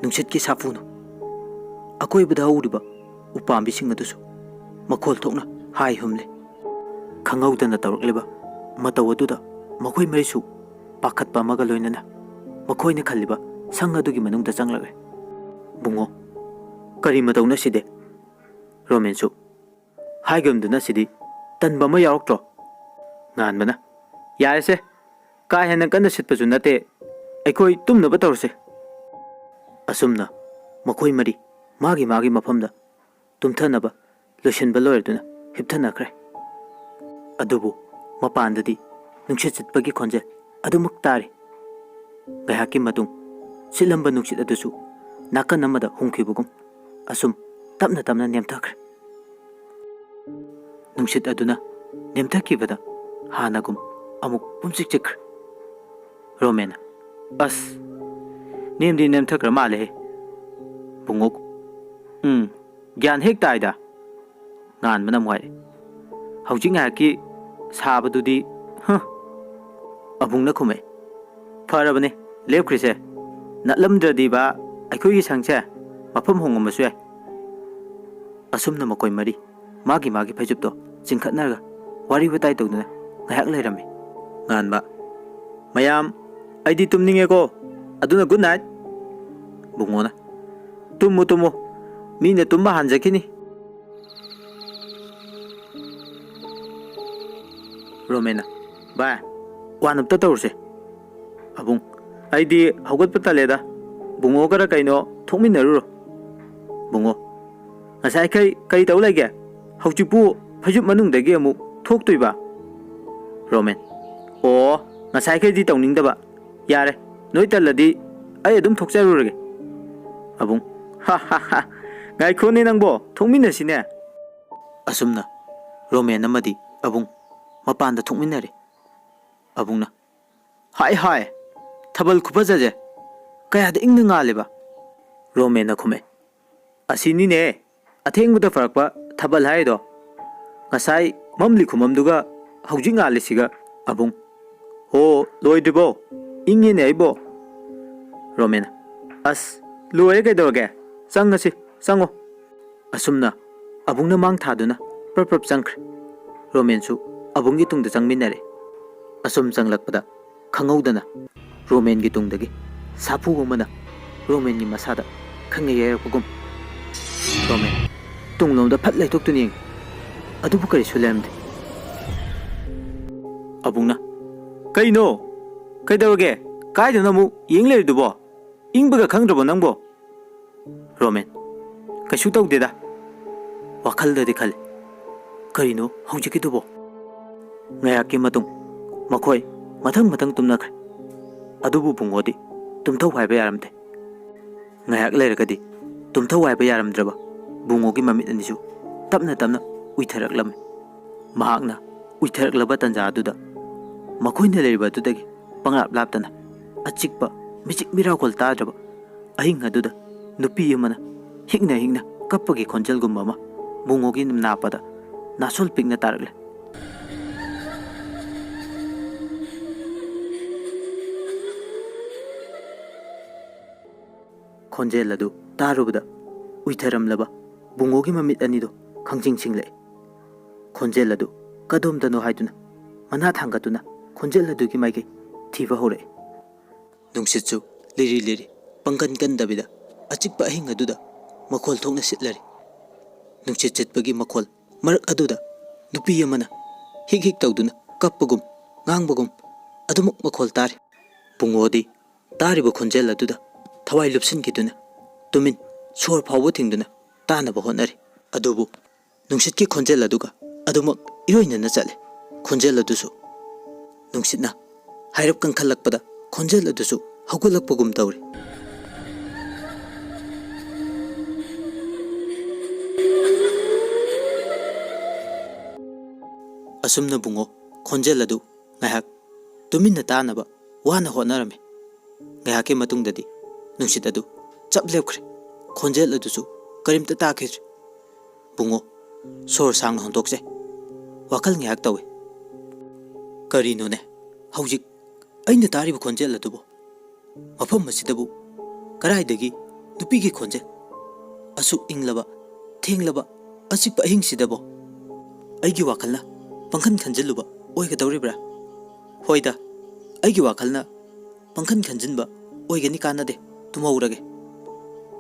ꯅꯨꯡꯁꯤꯠꯀꯤ ꯁꯥꯐꯨꯅꯣ꯫ ꯑꯀꯣꯏꯕꯗ ꯍꯧꯔꯤꯕ ꯎꯄꯥꯝꯕꯤꯁꯤꯡ ꯑꯗꯨꯁꯨ ꯃꯈꯣꯜ ꯊꯣꯛꯅ ꯍꯥꯏ ꯍꯨꯝꯂꯤ꯫ ꯈꯪꯍꯧꯗꯅ ꯇꯧꯔꯛꯂꯤꯕ ꯃꯇꯧ ꯑꯗꯨꯗ ꯃꯈꯣꯏ ꯃꯔꯤꯁꯨ ꯄꯥꯈꯠꯄ ꯑꯃꯒ ꯂꯣꯏꯅꯅ ꯃꯈꯣꯏꯅ ꯈꯜꯂꯤꯕ ꯁꯪ ꯑꯗꯨꯒꯤ ꯃꯅꯨꯡꯗ ꯆꯪꯂꯛꯂꯦ꯫ "ꯕꯨꯡꯉꯣ, ꯀꯔꯤ ꯃꯇꯧꯅꯣ ꯁꯤꯗꯤ?" ꯔꯣꯃꯦꯟꯁꯨ, "ꯍꯥꯏꯒꯨꯝꯗꯅ ꯁꯤꯗꯤ ꯇꯟꯕ ꯑꯃ ꯌꯥꯎꯔꯛꯇ꯭ꯔꯣ?" ꯉꯥꯟꯕꯅ, "ꯌꯥꯔꯦꯁꯦ, ꯀꯥ ꯍꯦꯟꯅ ꯀꯟꯅ ꯁꯤꯠꯄꯁꯨ ꯅꯠꯇꯦ, ꯑꯩꯈꯣꯏ ꯇꯨꯝꯅꯕ ꯇꯧꯔꯁꯦ"꯫ ꯑꯁꯨꯝꯅ ꯃꯈꯣꯏ ꯃꯔꯤ ꯃꯥꯒꯤ ꯃꯥꯒꯤ ꯃꯐꯝꯗ ꯇꯨꯝꯊꯅꯕ ꯂꯣꯏꯁꯤꯟꯕ ꯂꯣꯏꯔꯗꯨꯅ ꯍꯤꯞꯊꯅꯈ꯭ꯔꯦ꯫ ꯑꯗꯨꯕꯨ ꯃꯄꯥꯟꯗꯗꯤ ꯅꯨꯡꯁꯤꯠ ꯁꯤꯠꯄꯒꯤ ꯈꯣꯟꯖꯦꯜ ꯑꯗꯨꯃꯛ ꯇꯥꯔꯤ꯫ ꯉꯥꯏꯍꯥꯛꯀꯤ ꯃꯇꯨꯡ ꯁꯤꯠꯂꯝꯕ ꯅꯨꯡꯁꯤꯠ ꯑꯗꯨꯁꯨ ꯅꯥꯀꯟ ꯑꯃꯗ ꯍꯨꯝꯈꯤꯕꯒꯨꯝ ꯑꯁꯨꯝ ꯇꯞꯅ ꯇꯞꯅ ꯅꯦꯝꯊꯈ꯭ꯔꯦ꯫ ꯅꯨꯡꯁꯤꯠ ꯑꯗꯨꯅ ꯅꯦꯝꯊꯈꯤꯕꯗ ꯍꯥꯟꯅꯒꯨꯝ ꯑꯃꯨꯛ ꯄꯨꯝꯆꯤꯛ ꯆꯤꯛꯈ꯭ꯔꯦ꯫ ꯔꯣꯃꯦꯟꯅ, "ꯑꯁ, "ꯅꯦꯝꯗꯤ ꯅꯦꯝꯊꯈ꯭ꯔ ꯃꯥꯜꯂꯦꯍꯦ, ꯕꯨꯡꯉꯣ꯫ ꯎꯝ, ꯒ꯭ꯌꯥꯟ ꯍꯦꯛ ꯇꯥꯏꯗ", ꯉꯥꯟꯕꯅ ꯑꯃꯨꯛ ꯍꯥꯏꯔꯛꯑꯦ꯫ "ꯍꯧꯖꯤꯛ ꯉꯥꯏꯍꯥꯛꯀꯤ ꯁꯥꯕꯗꯨꯗꯤ, ꯍ꯫" ꯑꯕꯨꯡꯅ ꯈꯨꯝꯃꯛꯑꯦ꯫ "ꯐꯔꯕꯅꯦ, ꯂꯦꯞꯈ꯭ꯔꯤꯁꯦ꯫ ꯅꯠꯂꯝꯗ꯭ꯔꯗꯤꯕ, ꯑꯩꯈꯣꯏꯒꯤ ꯁꯪꯁꯦ ꯃꯐꯝ ꯍꯣꯡꯉꯝꯕꯁꯨ ꯌꯥꯏ꯫" ꯑꯁꯨꯝꯅ ꯃꯈꯣꯏ ꯃꯔꯤ ꯃꯥꯒꯤ ꯃꯥꯒꯤ ꯐꯩꯖꯨꯞꯇꯣ ꯆꯤꯡꯈꯠꯅꯔꯒ ꯋꯥꯔꯤ ꯋꯥꯇꯥꯏ ꯇꯧꯗꯨꯅ ꯉꯥꯏꯍꯥꯛ ꯂꯩꯔꯝꯃꯤ꯫ ꯉꯥꯟꯕ, "ꯃꯌꯥꯝ, ꯑꯩꯗꯤ ꯇꯨꯝꯅꯤꯡꯉꯦꯀꯣ, ꯑꯗꯨꯅ good night꯫" ꯕꯨꯡꯉꯣꯅ, "ꯇꯨꯝꯃꯨ, ꯇꯨꯝꯃꯨ, ꯃꯤꯅ ꯇꯨꯝꯕ ꯍꯥꯟꯖꯈꯤꯅꯤ꯫" ꯔꯣꯃꯦꯟꯅ, "ꯚꯥꯏ, ꯋꯥꯟ ꯑꯞꯇ ꯇꯧꯔꯁꯦ꯫" ꯑꯕꯨꯡ, "ꯑꯩꯗꯤ ꯍꯧꯒꯠꯄ ꯇꯜꯂꯦꯗ, ꯕꯨꯡꯉꯣꯒꯔ ꯀꯩꯅꯣ ꯊꯣꯛꯃꯤꯟꯅꯔꯨꯔꯣ꯫" ꯕꯨꯡꯉꯣ, "ꯉꯁꯥꯏꯈꯩ ꯀꯔꯤ ꯇꯧ ꯂꯩꯒꯦ? ꯍꯧꯖꯤꯛꯄꯨ ꯐꯩꯖꯨꯞ ꯃꯅꯨꯡꯗꯒꯤ ꯑꯃꯨꯛ ꯊꯣꯛꯇꯣꯏꯕ?" ꯔꯣꯃꯦꯟ, "ꯑꯣ, ꯉꯁꯥꯏꯈꯩꯗꯤ ꯇꯧꯅꯤꯡꯗꯕ꯫ ꯌꯥꯔꯦ, ꯅꯣꯏ ꯇꯜꯂꯗꯤ ꯑꯩ ꯑꯗꯨꯝ ꯊꯣꯛꯆꯔꯨꯔꯒꯦ꯫" ꯑꯕꯨꯡ, "ꯍꯥ ꯍꯥ ꯍꯥ, ꯉꯥꯏꯈꯣꯅꯦ ꯅꯪꯕꯣ, ꯊꯣꯛꯃꯤꯟꯅꯁꯤꯅꯦ꯫" ꯑꯁꯨꯝꯅ ꯔꯣꯃꯦꯟ ꯑꯃꯗꯤ ꯑꯕꯨꯡ ꯃꯄꯥꯟꯗ ꯊꯣꯛꯃꯤꯟꯅꯔꯦ꯫ ꯑꯕꯨꯡꯅ, "ꯍꯥꯏ ꯍꯥꯏ, ꯊꯥꯕꯜ ꯈꯨꯐꯖꯁꯦ, ꯀꯌꯥꯗ ꯏꯪꯅ ꯉꯥꯜꯂꯦꯕ!" ꯔꯣꯃꯦꯟꯅ ꯈꯨꯝꯃꯦ, "ꯑꯁꯤꯅꯤꯅꯦ, ꯑꯊꯦꯡꯕꯗ ꯐꯔꯛꯄ ꯊꯥꯕꯜ ꯍꯥꯏꯔꯤꯗꯣ꯫ ꯉꯁꯥꯏ ꯃꯝꯂꯤ ꯈꯨꯃꯝꯗꯨꯒ ꯍꯧꯖꯤꯛ ꯉꯥꯜꯂꯤꯁꯤꯒ꯫" ꯑꯕꯨꯡ, "ꯍꯣ, ꯂꯣꯏꯗ꯭ꯔꯤꯕꯣ? ꯏꯪꯉꯦꯅꯦ ꯑꯩꯕꯣ꯫" ꯔꯣꯃꯦꯟꯅ, "ꯑꯁ, ꯂꯣꯏꯔꯦ ꯀꯩꯗꯧꯔꯒꯦ? ꯆꯪꯉꯁꯤ, ꯆꯪꯉꯣ꯫" ꯑꯁꯨꯝꯅ ꯑꯕꯨꯡꯅ ꯃꯥꯡ ꯊꯥꯗꯨꯅ ꯄ꯭ꯔꯞ ꯄ꯭ꯔꯞ ꯆꯪꯈ꯭ꯔꯦ꯫ ꯔꯣꯃꯦꯟꯁꯨ ꯑꯕꯨꯡꯒꯤ ꯇꯨꯡꯗ ꯆꯪꯃꯤꯟꯅꯔꯦ꯫ ꯑꯁꯨꯝ ꯆꯪꯂꯛꯄꯗ ꯈꯪꯍꯧꯗꯅ ꯔꯣꯃꯦꯟꯒꯤ ꯇꯨꯡꯗꯒꯤ ꯁꯥꯐꯨ ꯑꯃꯅ ꯔꯣꯃꯦꯟꯒꯤ ꯃꯁꯥꯗ ꯈꯪꯉꯩ ꯌꯩꯔꯛꯄꯒꯨꯝ꯫ ꯔꯣꯃꯦꯟ ꯇꯨꯡꯂꯣꯝꯗ ꯐꯠ ꯂꯩꯊꯣꯛꯇꯨꯅ ꯌꯦꯡꯉꯤ꯫ ꯑꯗꯨꯕꯨ ꯀꯔꯤꯁꯨ ꯂꯩꯔꯝꯗꯦ꯫ ꯑꯕꯨꯡꯅ, "ꯀꯩꯅꯣ? ꯀꯩꯗꯧꯔꯒꯦ? ꯀꯥꯏꯗꯅꯣ ꯑꯃꯨꯛ ꯌꯦꯡ ꯂꯩꯔꯤꯗꯨꯕꯣ? ꯏꯪꯕꯒ ꯈꯪꯗ꯭ꯔꯕꯣ ꯅꯪꯕꯣ?" ꯔꯣꯃꯦꯟ, "ꯀꯩꯁꯨ ꯇꯧꯗꯦꯗ꯫" ꯋꯥꯈꯜꯗꯗꯤ ꯈꯜꯂꯤ, "ꯀꯔꯤꯅꯣ ꯍꯧꯖꯤꯛꯀꯤꯗꯨꯕꯣ?" ꯉꯥꯏꯍꯥꯛꯀꯤ ꯃꯇꯨꯡ ꯃꯈꯣꯏ ꯃꯊꯪ ꯃꯊꯪ ꯇꯨꯝꯅꯈ꯭ꯔꯦ꯫ ꯑꯗꯨꯕꯨ ꯕꯨꯡꯉꯣꯗꯤ ꯇꯨꯝꯊꯧ ꯍꯥꯏꯕ ꯌꯥꯔꯝꯗꯦ꯫ ꯉꯥꯏꯍꯥꯛ ꯂꯩꯔꯒꯗꯤ ꯇꯨꯝꯊꯧ ꯍꯥꯏꯕ ꯌꯥꯔꯝꯗ꯭ꯔꯕ ꯕꯨꯡꯉꯣꯒꯤ ꯃꯃꯤꯠ ꯑꯅꯤꯁꯨ ꯇꯞꯅ ꯇꯞꯅ ꯎꯏꯊꯔꯛꯂꯝꯃꯤ꯫ ꯃꯍꯥꯛꯅ ꯎꯏꯊꯔꯛꯂꯕ ꯇꯥꯟꯖꯥ ꯑꯗꯨꯗ ꯃꯈꯣꯏꯅ ꯂꯩꯔꯤꯕ ꯑꯗꯨꯗꯒꯤ ꯄꯪꯂꯥꯞ ꯂꯥꯞꯇꯅ ꯑꯆꯤꯛꯄ ꯃꯤꯆꯤꯛ ꯃꯤꯔꯥꯎꯈꯣꯜ ꯇꯥꯗ꯭ꯔꯕ ꯑꯍꯤꯡ ꯑꯗꯨꯗ ꯅꯨꯄꯤ ꯑꯃꯅ ꯍꯤꯛꯅ ꯍꯤꯛꯅ ꯀꯞꯄꯒꯤ ꯈꯣꯟꯖꯦꯜꯒꯨꯝꯕ ꯑꯃ ꯕꯨꯡꯉꯣꯒꯤ ꯅꯥꯄꯗ ꯅꯥꯁꯣꯜ ꯄꯤꯛꯅ ꯇꯥꯔꯛꯂꯦ꯫ ꯈꯣꯟꯖꯦꯜ ꯑꯗꯨ ꯇꯥꯔꯨꯕꯗ ꯎꯏꯊꯔꯝꯂꯕ ꯕꯨꯡꯉꯣꯒꯤ ꯃꯃꯤꯠ ꯑꯅꯤꯗꯨ ꯈꯪꯁꯤꯡ ꯁꯤꯡꯂꯛꯏ꯫ ꯈꯣꯟꯖꯦꯜ ꯑꯗꯨ ꯀꯗꯣꯝꯗꯅꯣ ꯍꯥꯏꯗꯨꯅ ꯃꯅꯥ ꯊꯥꯡꯒꯠꯇꯨꯅ ꯈꯣꯟꯖꯦꯜ ꯑꯗꯨꯒꯤ ꯃꯥꯏꯀꯩ ꯊꯤꯕ ꯍꯧꯔꯛꯏ꯫ ꯅꯨꯡꯁꯤꯠꯁꯨ ꯂꯤꯔꯤ ꯂꯤꯔꯤ ꯄꯪꯀꯟ ꯀꯟꯗꯕꯤꯗ ꯑꯆꯤꯛꯄ ꯑꯍꯤꯡ ꯑꯗꯨꯗ ꯃꯈꯣꯜ ꯊꯣꯛꯅ ꯁꯤꯠꯂꯔꯤ꯫ ꯅꯨꯡꯁꯤꯠ ꯁꯤꯠꯄꯒꯤ ꯃꯈꯣꯜ ꯃꯔꯛ ꯑꯗꯨꯗ ꯅꯨꯄꯤ ꯑꯃꯅ ꯍꯤꯛ ꯍꯤꯛ ꯇꯧꯗꯨꯅ ꯀꯞꯄꯒꯨꯝ ꯉꯥꯡꯕꯒꯨꯝ ꯑꯗꯨꯃꯛ ꯃꯈꯣꯜ ꯇꯥꯔꯤ꯫ ꯕꯨꯡꯉꯣꯗꯤ ꯇꯥꯔꯤꯕ ꯈꯣꯟꯖꯦꯜ ꯑꯗꯨꯗ ꯊꯋꯥꯏ ꯂꯨꯞꯁꯤꯟꯈꯤꯗꯨꯅ ꯇꯨꯃꯤꯟ ꯁꯣꯔ ꯐꯥꯎꯕ ꯊꯤꯡꯗꯨꯅ ꯇꯥꯅꯕ ꯍꯣꯠꯅꯔꯤ꯫ ꯑꯗꯨꯕꯨ ꯅꯨꯡꯁꯤꯠꯀꯤ ꯈꯣꯟꯖꯦꯜ ꯑꯗꯨꯒ ꯑꯗꯨꯃꯛ ꯏꯔꯣꯏꯅꯅ ꯆꯠꯂꯦ꯫ ꯈꯣꯟꯖꯦꯜ ꯑꯗꯨꯁꯨ ꯅꯨꯡꯁꯤꯠꯅ ꯍꯥꯏꯔꯞ ꯀꯟꯈꯠꯂꯛꯄꯗ ꯈꯣꯟꯖꯦꯜ ꯑꯗꯨꯁꯨ ꯍꯧꯒꯠꯂꯛꯄꯒꯨꯝ ꯇꯧꯔꯤ꯫ ꯑꯁꯨꯝꯅ ꯕꯨꯡꯉꯣ ꯈꯣꯟꯖꯦꯜ ꯑꯗꯨ ꯉꯥꯏꯍꯥꯛ ꯇꯨꯃꯤꯟꯅ ꯇꯥꯅꯕ ꯋꯥꯅ ꯍꯣꯠꯅꯔꯝꯃꯤ꯫ ꯉꯥꯏꯍꯥꯛꯀꯤ ꯃꯇꯨꯡꯗꯗꯤ ꯅꯨꯡꯁꯤꯠ ꯑꯗꯨ ꯆꯞ ꯂꯦꯞꯈ꯭ꯔꯦ꯫ ꯈꯣꯟꯖꯦꯜ ꯑꯗꯨꯁꯨ ꯀꯔꯤꯝꯇ ꯇꯥꯈꯤꯗ꯭ꯔꯦ꯫ ꯕꯨꯡꯉꯣ ꯁꯣꯔ ꯁꯥꯡꯅ ꯍꯣꯟꯗꯣꯛꯆꯩ꯫ ꯋꯥꯈꯜ ꯉꯥꯏꯍꯥꯛ ꯇꯧꯏ꯫ ꯀꯔꯤꯅꯣꯅꯦ ꯍꯧꯖꯤꯛ ꯑꯩꯅ ꯇꯥꯔꯤꯕ ꯈꯣꯟꯖꯦꯜ ꯑꯗꯨꯕꯨ? ꯃꯐꯝ ꯑꯁꯤꯗꯕꯨ ꯀꯗꯥꯏꯗꯒꯤ ꯅꯨꯄꯤꯒꯤ ꯈꯣꯟꯖꯦꯜ? ꯑꯁꯨꯛ ꯏꯪꯂꯕ, ꯊꯦꯡꯂꯕ, ꯑꯆꯤꯛꯄ ꯑꯍꯤꯡꯁꯤꯗꯕꯨ ꯑꯩꯒꯤ ꯋꯥꯈꯜꯅ ꯄꯪꯈꯟ ꯈꯟꯖꯤꯜꯂꯨꯕ ꯑꯣꯏꯒꯗꯧꯔꯤꯕ꯭ꯔꯥ? ꯍꯣꯏꯗ, ꯑꯩꯒꯤ ꯋꯥꯈꯜꯅ ꯄꯪꯈꯟ ꯈꯟꯖꯤꯟꯕ ꯑꯣꯏꯒꯅꯤ, ꯀꯥꯟꯅꯗꯦ, ꯇꯨꯝꯍꯧꯔꯒꯦ꯫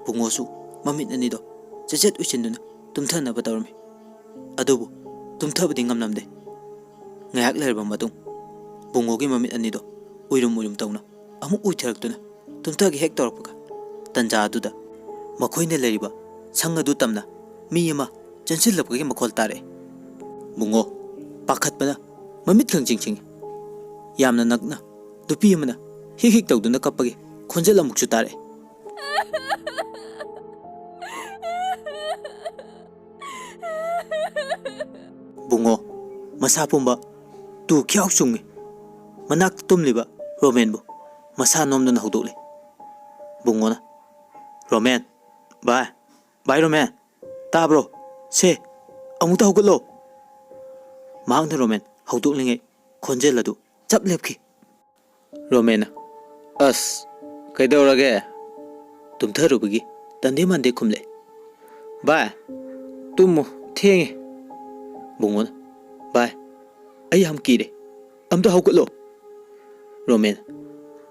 ꯕꯨꯡꯉꯣꯁꯨ ꯃꯃꯤꯠ ꯑꯅꯤꯗꯣ ꯆꯦꯠꯆꯦꯠ ꯎꯏꯁꯤꯟꯗꯨꯅ ꯇꯨꯝꯊꯅꯕ ꯇꯧꯔꯝꯃꯤ꯫ ꯑꯗꯨꯕꯨ ꯇꯨꯝꯊꯕꯗꯤ ꯉꯝꯂꯝꯗꯦ꯫ ꯉꯥꯏꯍꯥꯛ ꯂꯩꯔꯕ ꯃꯇꯨꯡ ꯕꯨꯡꯉꯣꯒꯤ ꯃꯃꯤꯠ ꯑꯅꯤꯗꯣ ꯎꯏꯔꯨꯝ ꯎꯏꯔꯨꯝ ꯇꯧꯅ ꯑꯃꯨꯛ ꯎꯏꯊꯔꯛꯇꯨꯅ ꯇꯨꯝꯊꯒꯦ ꯍꯦꯛ ꯇꯧꯔꯛꯄꯒ, ꯇꯟꯖꯥ ꯑꯗꯨꯗ ꯃꯈꯣꯏꯅ ꯂꯩꯔꯤꯕ ꯁꯪ ꯑꯗꯨ ꯇꯝꯅ ꯃꯤ ꯑꯃ ꯆꯦꯟꯁꯤꯜꯂꯛꯄꯒꯤ ꯃꯈꯣꯜ ꯇꯥꯔꯛꯑꯦ꯫ ꯕꯨꯡꯉꯣ ꯄꯥꯈꯠꯄꯅ ꯃꯃꯤꯠ ꯈꯪꯁꯤꯡ ꯁꯤꯡꯏ꯫ ꯌꯥꯝꯅ ꯅꯛꯅ ꯅꯨꯄꯤ ꯑꯃꯅ ꯍꯤꯛ ꯍꯤꯛ ꯇꯧꯗꯨꯅ ꯀꯞꯄꯒꯤ ꯈꯣꯟꯖꯦꯜ ꯑꯃꯨꯛꯁꯨ ꯇꯥꯔꯛꯑꯦ꯫ ꯕꯨꯡꯉꯣ ꯃꯁꯥ ꯄꯨꯝꯕ ꯇꯨ ꯈ꯭ꯌꯥꯎ ꯆꯨꯡꯏ꯫ ꯃꯅꯥꯛꯇ ꯇꯨꯝꯂꯤꯕ ꯔꯣꯃꯦꯟꯕꯨ ꯃꯁꯥ ꯅꯣꯝꯗꯨꯅ ꯍꯧꯗꯣꯛꯂꯦ꯫ ꯕꯨꯡꯉꯣꯅ, "ꯔꯣꯃꯦꯟ, ꯚꯥꯏ, ꯚꯥꯏ ꯔꯣꯃꯦꯟ, ꯇꯥꯕ꯭ꯔꯣ? ꯁꯦ, ꯑꯃꯨꯛꯇ ꯍꯧꯒꯠꯂꯣ!" ꯃꯍꯥꯛꯅ ꯔꯣꯃꯦꯟ ꯍꯧꯗꯣꯛꯂꯤꯉꯩ ꯈꯣꯟꯖꯦꯜ ꯑꯗꯨ ꯆꯞ ꯂꯦꯞꯈꯤ꯫ ꯔꯣꯃꯦꯟꯅ, "ꯑꯁ, ꯀꯩꯗꯧꯔꯒꯦ?" ꯇꯨꯝꯊꯔꯨꯕꯒꯤ ꯇꯟꯗꯦ ꯃꯥꯟꯗꯦ ꯈꯨꯝꯂꯦ꯫ "ꯚꯥꯏ, ꯇꯨꯝꯃꯨ, ꯊꯦꯡꯉꯦ꯫" ꯕꯨꯡꯉꯣꯅ, "ꯚꯥꯏ, ꯑꯩ ꯌꯥꯝ ꯀꯤꯔꯦ, ꯑꯝꯇ ꯍꯧꯒꯠꯂꯣ꯫" ꯔꯣꯃꯦꯟ,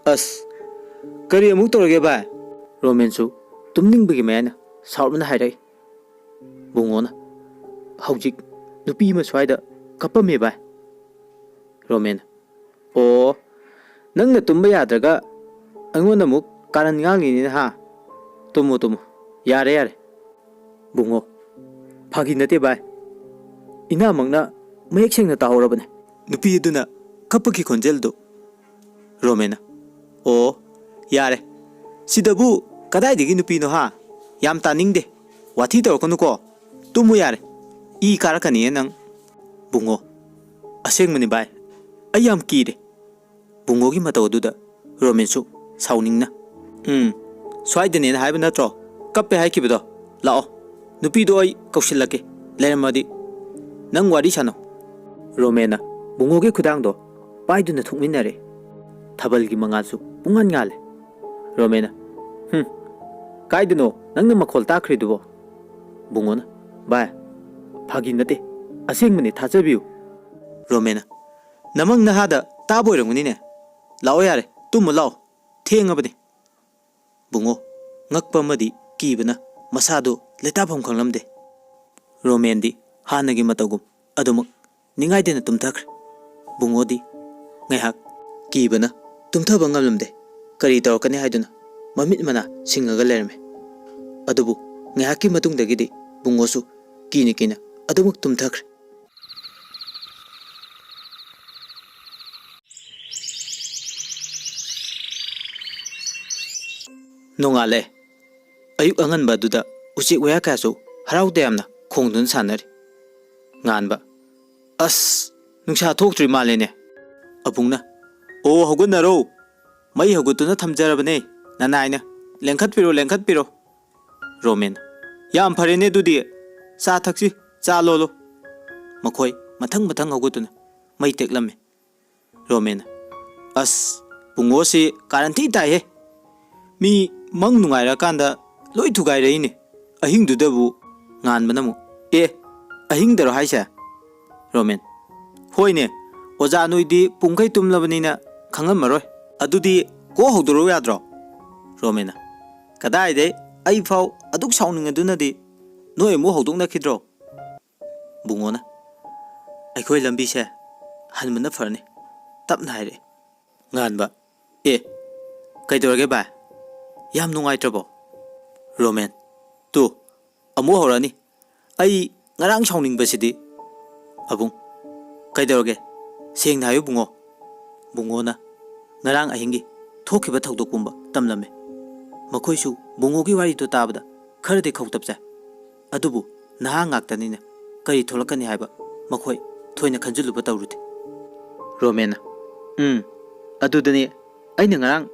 "ꯑꯁ, ꯀꯔꯤ ꯑꯃꯨꯛ ꯇꯧꯔꯒꯦ ꯚꯥꯏ?" ꯔꯣꯃꯦꯟꯁꯨ ꯇꯨꯝꯅꯤꯡꯕꯒꯤ ꯃꯌꯥꯏꯅ ꯁꯥꯎꯔꯞꯅ ꯍꯥꯏꯔꯛꯏ꯫ ꯕꯨꯡꯉꯣꯅ, "ꯍꯧꯖꯤꯛ ꯅꯨꯄꯤ ꯑꯃ ꯁ꯭ꯋꯥꯏꯗ ꯀꯞꯄꯝꯃꯦ ꯚꯥꯏ꯫" ꯔꯣꯃꯦꯟ, "ꯑꯣ, ꯅꯪꯅ ꯇꯨꯝꯕ ꯌꯥꯗ꯭ꯔꯒ ꯑꯩꯉꯣꯟꯗ ꯑꯃꯨꯛ ꯀꯥꯔꯟ ꯉꯥꯡꯉꯤꯅꯤꯅ ꯍꯥ? ꯇꯨꯝꯃꯣ, ꯇꯨꯝꯃꯣ, ꯌꯥꯔꯦ, ꯌꯥꯔꯦ꯫" ꯕꯨꯡꯉꯣ, "ꯐꯥꯒꯤ ꯅꯠꯇꯦ ꯚꯥꯏ, ꯏꯅꯥꯃꯛꯅ ꯃꯌꯦꯛ ꯁꯦꯡꯅ ꯇꯥꯍꯧꯔꯕꯅꯦ ꯅꯨꯄꯤ ꯑꯗꯨꯅ ꯀꯞꯄꯒꯤ ꯈꯣꯟꯖꯦꯜꯗꯨ꯫" ꯔꯣꯃꯦꯟꯅ, "ꯑꯣ, ꯌꯥꯔꯦ, ꯁꯤꯗꯕꯨ ꯀꯗꯥꯏꯗꯒꯤ ꯅꯨꯄꯤꯅꯣ ꯍꯥ? ꯌꯥꯝ ꯇꯥꯅꯤꯡꯗꯦ, ꯋꯥꯊꯤ ꯇꯧꯔꯛꯀꯅꯨꯀꯣ, ꯇꯨꯝꯃꯨ ꯌꯥꯔꯦ, ꯏ ꯀꯥꯔꯛꯀꯅꯤꯌꯦ ꯅꯪ꯫" ꯕꯨꯡꯉꯣ, "ꯑꯁꯦꯡꯕꯅꯤ ꯚꯥꯏ, ꯑꯩ ꯌꯥꯝ ꯀꯤꯔꯦ꯫" ꯕꯨꯡꯉꯣꯒꯤ ꯃꯇꯧ ꯑꯗꯨꯗ ꯔꯣꯃꯦꯟꯁꯨ ꯁꯥꯎꯅꯤꯡꯅ, "ꯎꯝ, ꯁ꯭ꯋꯥꯏꯗꯅꯦꯅ ꯍꯥꯏꯕ ꯅꯠꯇ꯭ꯔꯣ ꯀꯞꯄꯦ ꯍꯥꯏꯈꯤꯕꯗꯣ? ꯂꯥꯛꯑꯣ, ꯅꯨꯄꯤꯗꯣ ꯑꯩ ꯀꯧꯁꯤꯜꯂꯛꯀꯦ, ꯂꯩꯔꯝꯃꯗꯤ ꯅꯪ ꯋꯥꯔꯤ ꯁꯥꯟꯅꯧ꯫" ꯔꯣꯃꯦꯟꯅ ꯕꯨꯡꯉꯣꯒꯤ ꯈꯨꯗꯥꯡꯗꯣ ꯄꯥꯏꯗꯨꯅ ꯊꯣꯛꯃꯤꯟꯅꯔꯦ꯫ ꯊꯥꯕꯜꯒꯤ ꯃꯉꯥꯜꯁꯨ ꯄꯨꯡꯉꯥꯟ ꯉꯥꯜꯂꯦ꯫ ꯔꯣꯃꯦꯟꯅ, "ꯍꯨꯝ, ꯀꯥꯏꯗꯅꯣ ꯅꯪꯅ ꯃꯈꯣꯜ ꯇꯥꯈ꯭ꯔꯤꯗꯨꯕꯣ?" ꯕꯨꯡꯉꯣꯅ, "ꯚꯥꯏ, ꯐꯥꯒꯤ ꯅꯠꯇꯦ, ꯑꯁꯦꯡꯕꯅꯤ, ꯊꯥꯖꯕꯤꯌꯨ꯫" ꯔꯣꯃꯦꯟꯅ, "ꯅꯃꯪ ꯅꯍꯥꯗ ꯇꯥꯕ ꯑꯣꯏꯔꯝꯒꯅꯤꯅꯦ꯫ ꯂꯥꯛꯑꯣ ꯌꯥꯔꯦ, ꯇꯨꯝꯃꯨ ꯂꯥꯛꯑꯣ, ꯊꯦꯡꯉꯕꯅꯤ꯫" ꯕꯨꯡꯉꯣ, ꯉꯛꯄ ꯑꯃꯗꯤ ꯀꯤꯕꯅ ꯃꯁꯥꯗꯨ ꯂꯩꯇꯥꯐꯝ ꯈꯪꯂꯝꯗꯦ꯫ ꯔꯣꯃꯦꯟꯗꯤ ꯍꯥꯟꯅꯒꯤ ꯃꯇꯧꯒꯨꯝ ꯑꯗꯨꯃꯛ ꯅꯤꯡꯉꯥꯏꯗꯅ ꯇꯨꯝꯊꯈ꯭ꯔꯦ꯫ ꯕꯨꯡꯉꯣꯗꯤ ꯉꯥꯏꯍꯥꯛ ꯀꯤꯕꯅ ꯇꯨꯝꯊꯕ ꯉꯝꯂꯝꯗꯦ꯫ ꯀꯔꯤ ꯇꯧꯔꯛꯀꯅꯤ ꯍꯥꯏꯗꯨꯅ ꯃꯃꯤꯠ ꯃꯅꯥ ꯁꯤꯡꯉꯒ ꯂꯩꯔꯝꯃꯤ꯫ ꯑꯗꯨꯕꯨ ꯉꯥꯏꯍꯥꯛꯀꯤ ꯃꯇꯨꯡꯗꯒꯤꯗꯤ ꯕꯨꯡꯉꯣꯁꯨ ꯀꯤꯅ ꯀꯤꯅ ꯑꯗꯨꯃꯛ ꯇꯨꯝꯊꯈ꯭ꯔꯦ꯫ ꯅꯣꯡꯉꯥꯜꯂꯦ꯫ ꯑꯌꯨꯛ ꯑꯉꯟꯕ ꯑꯗꯨꯗ ꯎꯆꯦꯛ ꯋꯥꯌꯥ ꯀꯌꯥꯁꯨ ꯍꯔꯥꯎ ꯇꯌꯥꯝꯅ ꯈꯣꯡꯗꯨꯅ ꯁꯥꯟꯅꯔꯤ꯫ ꯉꯥꯟꯕ, "ꯑꯁ, ꯅꯨꯡꯁꯥ ꯊꯣꯛꯇ꯭ꯔꯤ ꯃꯥꯜꯂꯦꯅꯦ꯫" ꯑꯕꯨꯡꯅ, "ꯑꯣ, ꯍꯧꯒꯠꯅꯔꯣ, "ꯃꯩ ꯍꯧꯒꯠꯇꯨꯅ ꯊꯝꯖꯔꯕꯅꯦ, ꯅꯅꯥꯏꯅ꯫ ꯂꯦꯡꯈꯠꯄꯤꯔꯣ, ꯂꯦꯡꯈꯠꯄꯤꯔꯣ꯫" ꯔꯣꯃꯦꯟ, "ꯌꯥꯝ ꯐꯔꯦꯅꯦ ꯑꯗꯨꯗꯤ꯫ ꯆꯥ ꯊꯛꯁꯤ, ꯆꯥ ꯂꯣꯜꯂꯣ꯫" ꯃꯈꯣꯏ ꯃꯊꯪ ꯃꯊꯪ ꯍꯧꯒꯠꯇꯨꯅ ꯃꯩ ꯇꯦꯛꯂꯝꯃꯤ꯫ ꯔꯣꯃꯦꯟ, "ꯑꯁ, ꯕꯨꯡꯉꯣꯁꯤ ꯀꯥꯔꯟ ꯊꯤ ꯇꯥꯏꯍꯦ꯫ ꯃꯤ ꯃꯪ ꯅꯨꯡꯉꯥꯏꯔꯀꯥꯟꯗ ꯂꯣꯏ ꯊꯨꯒꯥꯏꯔꯛꯏꯅꯦ꯫ ꯑꯍꯤꯡꯗꯨꯗꯕꯨ꯫" ꯉꯥꯟꯕꯅ ꯑꯃꯨꯛ, "ꯑꯦ, ꯑꯍꯤꯡꯗꯔꯣ ꯍꯥꯏꯁꯦ?" ꯔꯣꯃꯦꯟ, "ꯍꯣꯏꯅꯦ, ꯑꯣꯖꯥ ꯅꯣꯏꯗꯤ ꯄꯨꯡꯈꯩ ꯇꯨꯝꯂꯕꯅꯤꯅ ꯈꯪꯉꯝꯃꯔꯣꯏ꯫ ꯑꯗꯨꯗꯤ ꯀꯣꯛ ꯍꯧꯗꯣꯔꯛꯎ ꯌꯥꯗ꯭ꯔꯣ?" ꯔꯣꯃꯦꯟꯅ, "ꯀꯗꯥꯏꯗꯩ, ꯑꯩ ꯐꯥꯎ ꯑꯗꯨꯛ ꯁꯥꯎꯅꯤꯡꯉꯗꯨꯅꯗꯤ ꯅꯣꯏ ꯑꯃꯨꯛ ꯍꯧꯗꯣꯛꯅꯈꯤꯗ꯭ꯔꯣ?" ꯕꯨꯡꯉꯣꯅ, "ꯑꯩꯈꯣꯏ ꯂꯝꯕꯤꯁꯦ ꯍꯟꯕꯅ ꯐꯔꯅꯤ꯫" ꯇꯞꯅ ꯍꯥꯏꯔꯛꯑꯦ꯫ ꯉꯥꯟꯕ, "ꯑꯦ, ꯀꯩꯗꯧꯔꯒꯦ ꯚꯥꯏ? ꯌꯥꯝ ꯅꯨꯡꯉꯥꯏꯇ꯭ꯔꯕꯣ?" ꯔꯣꯃꯦꯟ, "ꯇꯨ, ꯑꯃꯨꯛ ꯍꯧꯔꯛꯑꯅꯤ꯫ ꯑꯩ ꯉꯔꯥꯡ ꯁꯥꯎꯅꯤꯡꯕꯁꯤꯗꯤ꯫" ꯑꯕꯨꯡ, "ꯀꯩꯗꯧꯔꯒꯦ? ꯁꯦꯡꯅ ꯍꯥꯏꯌꯨ ꯕꯨꯡꯉꯣ꯫" ꯕꯨꯡꯉꯣꯅ ꯉꯔꯥꯡ ꯑꯍꯤꯡꯒꯤ ꯊꯣꯛꯈꯤꯕ ꯊꯧꯗꯣꯛ ꯄꯨꯝꯕ ꯇꯝꯂꯝꯃꯤ꯫ ꯃꯈꯣꯏꯁꯨ ꯕꯨꯡꯉꯣꯒꯤ ꯋꯥꯔꯤꯗꯨ ꯇꯥꯕꯗ ꯈꯔꯗꯤ ꯈꯧꯇꯛ ꯆꯥꯏ꯫ ꯑꯗꯨꯕꯨ ꯅꯍꯥ ꯉꯥꯛꯇꯅꯤꯅ ꯀꯔꯤ ꯊꯣꯛꯂꯛꯀꯅꯤ ꯍꯥꯏꯕ ꯃꯈꯣꯏ ꯊꯣꯏꯅ ꯈꯟꯖꯤꯜꯂꯨꯕ ꯇꯧꯔꯨꯗꯦ꯫ ꯔꯣꯃꯦꯟꯅ, "ꯎꯝ, ꯑꯗꯨꯗꯅꯤ ꯑꯩꯅ ꯉꯔꯥꯡ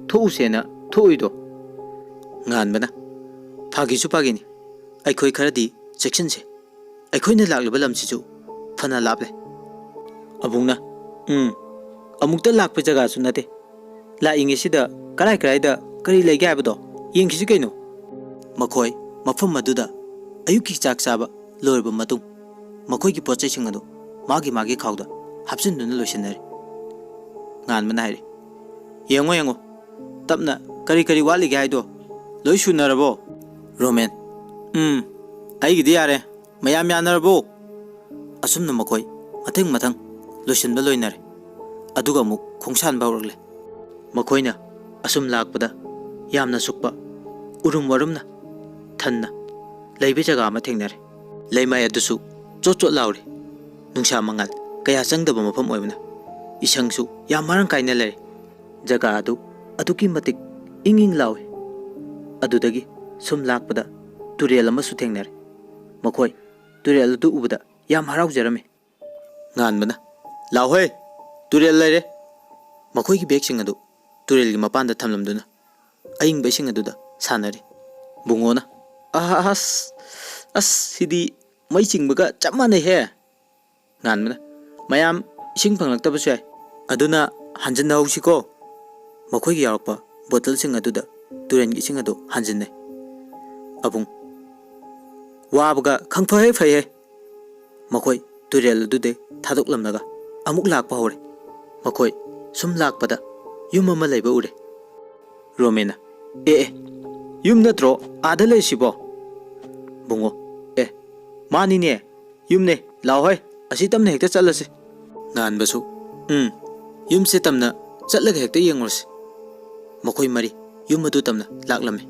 ꯊꯣꯛꯎꯁꯦꯅ ꯊꯣꯛꯎꯏꯗꯣ꯫" ꯉꯥꯟꯕꯅ, "ꯐꯥꯒꯤꯁꯨ ꯐꯥꯒꯤꯅꯤ, ꯑꯩꯈꯣꯏ ꯈꯔꯗꯤ ꯆꯦꯛꯁꯤꯟꯁꯦ꯫ ꯑꯩꯈꯣꯏꯅ ꯂꯥꯛꯂꯤꯕ ꯂꯝꯁꯤꯁꯨ ꯐꯅ ꯂꯥꯞꯂꯦ꯫" ꯑꯕꯨꯡꯅ, "ꯎꯝ, ꯑꯃꯨꯛꯇ ꯂꯥꯛꯄ ꯖꯒꯥꯁꯨ ꯅꯠꯇꯦ꯫ ꯂꯥꯛꯏꯉꯩꯁꯤꯗ ꯀꯔꯥꯏ ꯀꯔꯥꯏꯗ ꯀꯔꯤ ꯂꯩꯒꯦ ꯍꯥꯏꯕꯗꯣ ꯌꯦꯡꯈꯤꯁꯤ ꯀꯩꯅꯣ꯫" ꯃꯈꯣꯏ ꯃꯐꯝ ꯑꯗꯨꯗ ꯑꯌꯨꯛꯀꯤ ꯆꯥꯛ ꯆꯥꯕ ꯂꯣꯏꯔꯕ ꯃꯇꯨꯡ ꯃꯈꯣꯏꯒꯤ ꯄꯣꯠ ꯆꯩꯁꯤꯡ ꯑꯗꯨ ꯃꯥꯒꯤ ꯃꯥꯒꯤ ꯈꯥꯎꯗ ꯍꯥꯞꯆꯤꯟꯗꯨꯅ ꯂꯣꯏꯁꯤꯟꯅꯔꯤ꯫ ꯉꯥꯟꯕꯅ ꯍꯥꯏꯔꯤ, "ꯌꯦꯡꯉꯣ, ꯌꯦꯡꯉꯣ, ꯇꯞꯅ ꯀꯔꯤ ꯀꯔꯤ ꯋꯥꯠꯂꯤꯒꯦ ꯍꯥꯏꯗꯣ ꯂꯣꯏ ꯁꯨꯅꯔꯕꯣ?" ꯔꯣꯃꯦꯟ, "ꯎꯝ, ꯑꯩꯒꯤꯗꯤ ꯌꯥꯔꯦ꯫ ꯃꯌꯥꯝ ꯌꯥꯅꯔꯕꯣ?" ꯑꯁꯨꯝꯅ ꯃꯈꯣꯏ ꯃꯊꯪ ꯃꯊꯪ ꯂꯣꯏꯁꯤꯟꯕ ꯂꯣꯏꯅꯔꯦ꯫ ꯑꯗꯨꯒ ꯑꯃꯨꯛ ꯈꯣꯡꯁꯥꯟꯕ ꯍꯧꯔꯛꯂꯦ꯫ ꯃꯈꯣꯏꯅ ꯑꯁꯨꯝ ꯂꯥꯛꯄꯗ ꯌꯥꯝꯅ ꯁꯨꯛꯄ, ꯎꯔꯨꯝ ꯋꯥꯔꯨꯝꯅ ꯊꯟꯅ ꯂꯩꯕ ꯖꯒꯥ ꯑꯃ ꯊꯦꯡꯅꯔꯦ꯫ ꯂꯩꯃꯥꯏ ꯑꯗꯨꯁꯨ ꯆꯣꯠ ꯆꯣꯠ ꯂꯥꯎꯔꯤ꯫ ꯅꯨꯡꯁꯥ ꯃꯉꯥꯜ ꯀꯌꯥ ꯆꯪꯗꯕ ꯃꯐꯝ ꯑꯣꯏꯕꯅ ꯏꯁꯪꯁꯨ ꯌꯥꯝ ꯃꯔꯥꯡ ꯀꯥꯏꯅ ꯂꯩꯔꯦ꯫ ꯖꯒꯥ ꯑꯗꯨ ꯑꯗꯨꯛꯀꯤ ꯃꯇꯤꯛ ꯏꯪ ꯏꯪ ꯂꯥꯎꯏ꯫ ꯑꯗꯨꯗꯒꯤ ꯁꯨꯝ ꯂꯥꯛꯄꯗ ꯇꯨꯔꯦꯜ ꯑꯃꯁꯨ ꯊꯦꯡꯅꯔꯦ꯫ ꯃꯈꯣꯏ ꯇꯨꯔꯦꯜ ꯑꯗꯨ ꯎꯕꯗ ꯌꯥꯝ ꯍꯔꯥꯎꯖꯔꯝꯃꯤ꯫ ꯉꯥꯟꯕꯅ, "ꯂꯥꯎꯍꯦ, ꯇꯨꯔꯦꯜ ꯂꯩꯔꯦ!" ꯃꯈꯣꯏꯒꯤ ꯕꯦꯒꯁꯤꯡ ꯑꯗꯨ ꯇꯨꯔꯦꯜꯒꯤ ꯃꯄꯥꯟꯗ ꯊꯝꯂꯝꯗꯨꯅ ꯑꯏꯪꯕ ꯏꯁꯤꯡ ꯑꯗꯨꯗ ꯁꯥꯟꯅꯔꯤ꯫ ꯕꯨꯡꯉꯣꯅ, "ꯑꯁ, ꯑꯁ, ꯁꯤꯗꯤ ꯃꯩ ꯆꯤꯡꯕꯒ ꯆꯞ ꯃꯥꯟꯅꯩꯍꯦ!" ꯉꯥꯟꯕꯅ, "ꯃꯌꯥꯝ ꯏꯁꯤꯡ ꯐꯪꯂꯛꯇꯕꯁꯨ ꯌꯥꯏ, ꯑꯗꯨꯅ ꯍꯟꯖꯤꯟꯅꯍꯧꯁꯤꯀꯣ꯫" ꯃꯈꯣꯏꯒꯤ ꯌꯥꯎꯔꯛꯄ ꯕꯣꯇꯜꯁꯤꯡ ꯑꯗꯨꯗ ꯇꯨꯔꯦꯜꯒꯤ ꯏꯁꯤꯡ ꯑꯗꯨ ꯍꯟꯖꯤꯟꯅꯩ꯫ ꯑꯕꯨꯡ, "ꯋꯥꯕꯒ ꯈꯪꯐꯍꯦ ꯐꯩꯍꯦ꯫" ꯃꯈꯣꯏ ꯇꯨꯔꯦꯜ ꯑꯗꯨꯗꯩ ꯊꯥꯗꯣꯛꯂꯝꯂꯒ ꯑꯃꯨꯛ ꯂꯥꯛꯄ ꯍꯧꯔꯦ꯫ ꯃꯈꯣꯏ ꯁꯨꯝ ꯂꯥꯛꯄꯗ ꯌꯨꯝ ꯑꯃ ꯂꯩꯕ ꯎꯔꯦ꯫ ꯔꯣꯃꯦꯅ, "ꯑꯦ, ꯑꯦ, ꯌꯨꯝ ꯅꯠꯇ꯭ꯔꯣ ꯑꯥꯗ ꯂꯩꯔꯤꯁꯤꯕꯣ?" ꯕꯨꯡꯉꯣ, "ꯑꯦ, ꯃꯥꯅꯤꯅꯦ, ꯌꯨꯝꯅꯦ꯫ ꯂꯥꯛꯑꯣ ꯍꯣꯏ, ꯑꯁꯤ ꯇꯝꯅ ꯍꯦꯛꯇ ꯆꯠꯂꯁꯤ꯫" ꯉꯥꯟꯕꯁꯨ, "ꯎꯝ, ꯌꯨꯝꯁꯦ ꯇꯝꯅ ꯆꯠꯂꯒ ꯍꯦꯛꯇ ꯌꯦꯡꯉꯨꯔꯁꯤ꯫" ꯃꯈꯣꯏ ꯃꯔꯤ ꯌꯨꯝ ꯑꯗꯨ ꯇꯝꯅ ꯂꯥꯛꯂꯝꯃꯤ꯫